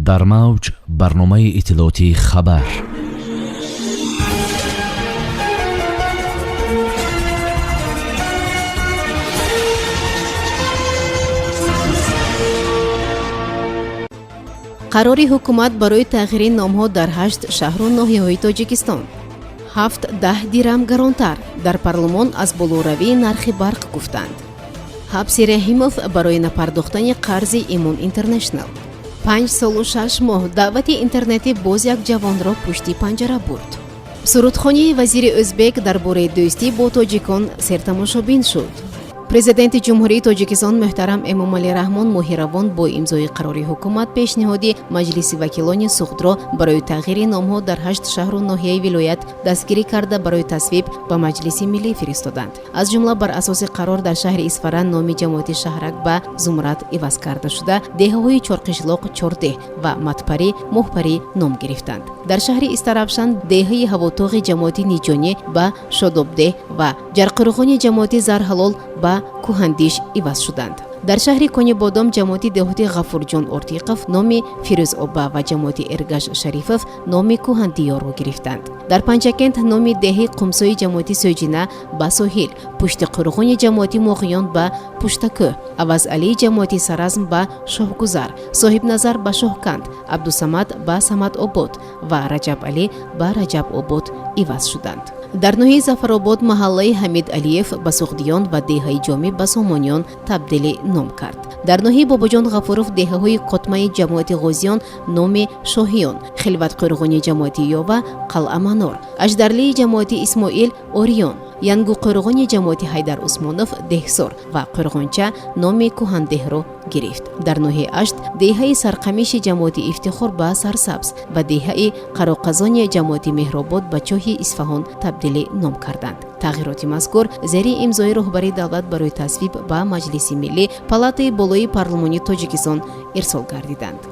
Дар мавҷ барномаи иттилоотии «Хабар». Қарори ҳукумат барои тағйири номҳо дар 8 шаҳру ноҳияҳои Тоҷикистон. 7-10 дирам гаронтар. Дар парлумон аз болоравии нархи барқ гуфтанд. Ҳабси Раҳимов барои напардохтани қарзи «Имон Интернешнл». 5 солу 6 моҳ даъвати интернетӣ боз як ҷавонро пушти панҷара бурд. Сурудхонии вазири ӯзбек дар бораи дӯстӣ бо тоҷикон сертамошобин шуд. Президенти Ҷумҳурии Тоҷикистон муҳтарам Эмомалӣ Раҳмон моҳи равон бо имзои қарори ҳукумат пешниҳоди Маҷлиси вакилони Суғдро барои тағйири номҳо дар ҳашт шаҳру ноҳияи вилоят дастгирӣ карда, барои тасвиб ба Маҷлиси Миллӣ фиристоданд. Аз ҷумла, бар асоси қарор дар шаҳри Исфара номи ҷамоати Шаҳрак ба Зумрад иваз карда шуда, деҳаҳои Чорқишлоқ Чордеҳ ва Матпарӣ Моҳпарӣ ном гирифтанд. Дар шаҳри Истаравшан деҳаи Ҳавотоғи ҷамоати Ниҷонӣ ба Шодобдеҳ ва Ҷарқурғони ҷамоати Зарҳалол ба Кӯҳандиш иваз шуданд. Дар шаҳри Конибодом ҷамоати деҳоти Ғафурҷон Ортиқов номи Фирӯзоба ва ҷамоати Эргаш Шарифов номи Кӯҳандиёрро гирифтанд. Дар Панҷакент номи деҳаи Қумсои ҷамоати Сӯҷина ба Соҳил, Пушти Қурғони ҷамоати Моғиён ба Пуштакӯҳ, Авазалии ҷамоати Саразм ба Шоҳгузар, Соҳибназар ба Шоҳканд, Абдусамад ба Самадобод ва Раҷабалӣ ба Раҷабобод иваз шуданд. Дар ноҳияи Зафаробод маҳаллаи Ҳамид Алиев ба Суғдиён ва деҳаи Ҷомӣ ба Сомониён табдили ном кард. Дар ноҳияи Бобоҷон Ғафуров деҳаҳои Қотмаи ҷамоати Ғозиён номи Шоҳиён, Хилватқӯрғони ҷамоати Ёва Қалъаманор, Аждарлии ҷамоати Исмоил Ориён, Янгуқӯрғони ҷамоати Ҳайдар Усмонов Деҳсор ва Қӯрғонча номи Кӯҳандеҳро гирифт. Дар ноҳияи Ашт деҳаи Сарқамиши ҷамоати Ифтихор ба Сарсабз ва деҳаи Қароқазони ҷамоати Меҳробод ба Чоҳи Исфаҳон табдили ном карданд. Тағйироти мазкур зери имзои роҳбари давлат барои тасвиб ба Маҷлиси Миллӣ, палатаи болоии парлумони Тоҷикистон, ирсол гардиданд.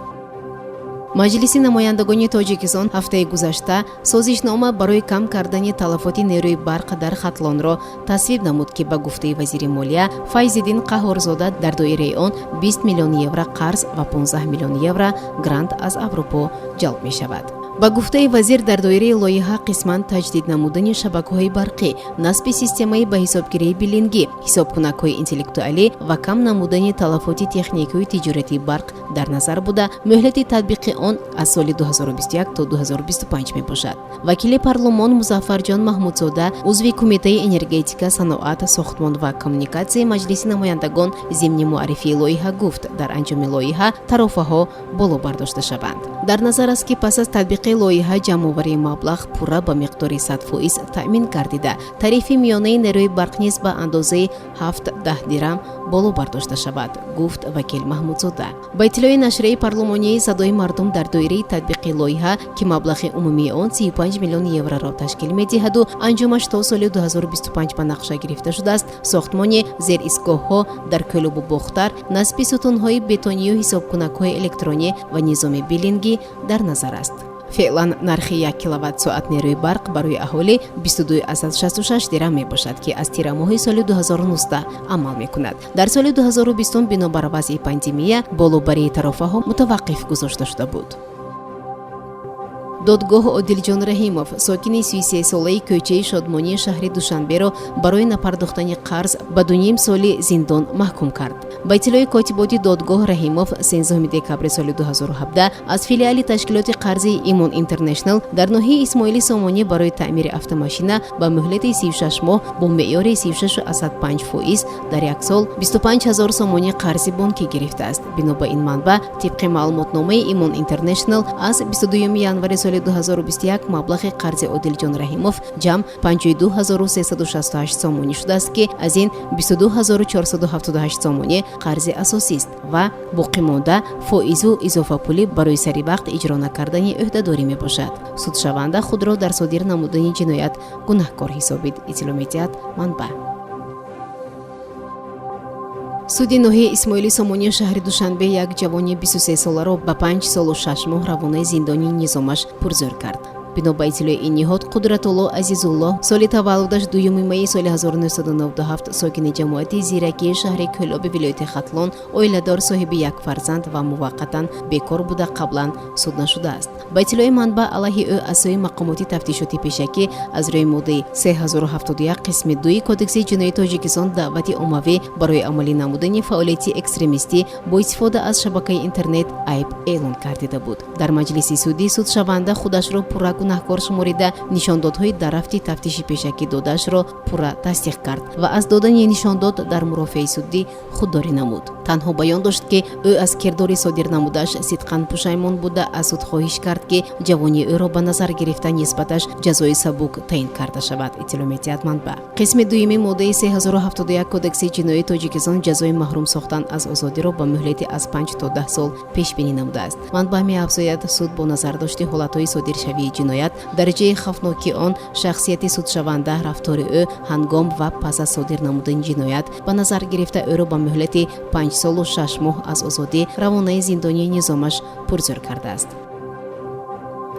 Маҷлиси намояндагони Тоҷикистон ҳафтаи гузашта созишнома барои кам кардани талафоти нерӯи барқ дар Хатлонро тасвиб намуд, ки ба гуфтаи вазири молия Файзиддин Қаҳҳорзода, дар доираи он 20 миллион евро қарз ва 15 миллион евро грант аз Аврупо ҷалб мешавад. Ба гуфтаи вазир, дар доираи лоиҳа қисман таҷдид намудани шабакаҳои барқӣ, насби системаи ба ҳисобгирии биллингӣ, ҳисобкунакҳои интеллектуалӣ ва кам намудани талафоти техникию тиҷоратии барқ дар назар буда, муҳлати татбиқи он аз соли 2021 то 2025 мебошад. Вакили парлумон Музаффарҷон Маҳмудзода, узви Кумитаи энергетика, саноат, сохтмон ва коммуникатсияи Маҷлиси намояндагон, зимни муаррифии лоиҳа гуфт, дар анҷоми лоиҳа тарофаҳо боло бардошта шаванд. Дар назар аст, ки пас аз татбиқи лоиҳа ҷамъоварии маблағ пурра ба миқдори 100% таъмин гардида, тарифи миёнаи нерӯи барқ низ ба андозаи 7-10 дирам боло бардошта шавад, гуфт вакил Маҳмудзода. Ба иттилои нашрияи парлумонии «Садои мардум», дар доираи татбиқи лоиҳа, ки маблағи умумии он 35 миллион евроро ташкил медиҳаду анҷомаш то соли 2025 ба нақша гирифта шудааст, сохтмони зеристгоҳҳо дар Кӯлобу Бохтар, насби сутунҳои бетонию ҳисобкунакҳои электронӣ ва низоми биллингӣ дар назар аст. Феълан нархи 1 киловатт-соат нерӯи барқ барои аҳолӣ 22,66 дирам мебошад, ки аз тирамоҳи соли 2019 амал мекунад. Дар соли 2020 бинобар вазъи пандемия болобарии тарофаҳо мутаваққиф гузошта шуда буд. Додгоҳ Одилҷон Раҳимов, сокини 33-солаи кӯчаи Шодмонии шаҳри Душанберо барои напардохтани қарз ба 2,5 соли зиндон маҳкум кард. Ба иттилои котиботи додгоҳ, Раҳимов 13 декабри соли 2017 аз филиали ташкилоти қарзии «Имон Интернешнл» дар ноҳияи Исмоили Сомонӣ барои таъмири автомошина ба муҳлати 36 моҳ бо меъёри 36,5% дар як сол 25 ҳазор сомонӣ қарзи бонкӣ гирифтааст. Бино ба ин манбаъ, тибқи маълумотномаи «Имон Интернешнл» аз 22 январи соли 2021 маблағи қарзи Одилҷон Раҳимов ҷамъ 52 368 сомонӣ шудааст, ки аз ин 22 478 сомонӣ қарзи асосист ва боқимонда фоизу изофапулӣ барои сари вақт иҷро накардани ӯҳдадорӣ мебошад. Судшаванда худро дар содир намудани ҷиноят гунаҳкор ҳисобид, иттилоъ медиҳад манбаъ. Суди ноҳияи Исмоили Сомонии шаҳри Душанбе як ҷавони 23-соларо ба 5 солу 6 моҳ равонаи зиндони низомаш пурзӯр кард. Бино ба иттилои ин ниҳод, Қудратулло Азизулло соли таваллудаш 2 майи соли 1997, сокини ҷамоати Зиракии шаҳри Кӯлоби вилояти Хатлон, оиладор, соҳиби як фарзанд ва муваққатан бекор буда, қаблан суд нашудааст. Ба иттилои манбаъ, алайҳи ӯ аз сӯи мақомоти тафтишоти пешакӣ аз рӯи моддаи 371 қисми 2 Кодекси ҷиноии Тоҷикистон «Даъвати оммавӣ барои амалӣ намудани фаъолияти экстремистӣ бо истифода аз шабакаи интернет» айб эълон гардида буд. Дар маҷлиси судӣ судшаванда худашро пурра гунаҳкор шуморида, нишондодҳои дар рафти тафтиши пешакӣ додаашро пурра тасдиқ кард ва аз додани нишондод дар мурофиаи судӣ худдорӣ намуд. Танҳо баён дошт, ки ӯ аз кирдори содир намудааш сидқан пушаймон буда, аз суд хоҳиш кард, ки ҷавонии ӯро ба назар гирифта, нисбаташ ҷазои сабук таъин карда шавад, иттилоъ медиҳад манбаъ. Қисми дуюми моддаи 371 Кодекси ҷиноии Тоҷикистон ҷазои маҳрум сохтан аз озодиро ба муҳлати аз 5 то 10 сол пешбинӣ намудааст. Манбаъ меафзояд, суд бо назардошти ҳолатҳои содиршавии ҷиноят, дараҷаи хавфнокии он, шахсияти судшаванда, рафтори ӯ ҳангом ва пас аз содир намудани ҷиноят ба назар гирифта, ӯро ба муҳлати 5 солу 6 моҳ аз озодӣ равонаи зиндонии низомаш пурзӯр кардааст.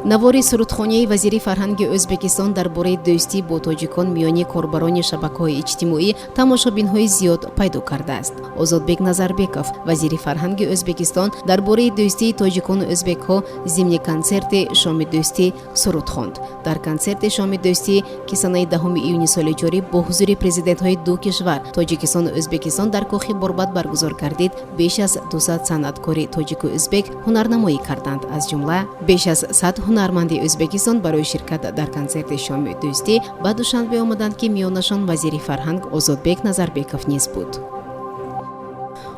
Навори сурудхонии вазири фарҳанги Ӯзбекистон дар бораи дӯстӣ бо тоҷикон миёни корбарони шабакаҳои иҷтимоӣ тамошобинҳои зиёд пайдо кардааст. Озодбек Назарбеков, вазири фарҳанги Ӯзбекистон, дар бораи дӯстии тоҷикону ӯзбекҳо зимни консерти «Шоми дӯстӣ» суруд хонд. Дар консерти «Шоми дӯстӣ», ки санаи 10 июни соли ҷорӣ бо ҳузури президентҳои ду кишвар, Тоҷикистону Ӯзбекистон, дар кохи Борбад баргузор гардид, беш аз 200 санъаткори тоҷику ӯзбек ҳунарнамоӣ карданд. Аз ҷумла беш аз 100 ҳунарманди Ӯзбекистон барои ширкат дар консерти «Шоми дӯстӣ» ба Душанбе омаданд, ки миёнашон вазири фарҳанг Озодбек Назарбеков низ буд.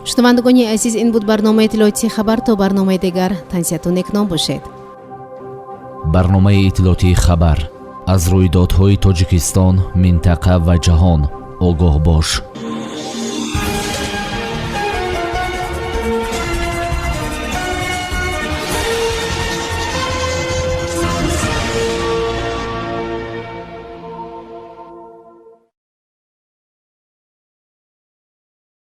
Шунавандагони азиз, ин буд барномаи иттилоотии «Хабар». То барномаи дигар тансиҳату некном бошед. Барномаи иттилоотии «Хабар». Аз рӯйдодҳои Тоҷикистон, минтақа ва ҷаҳон огоҳ бош.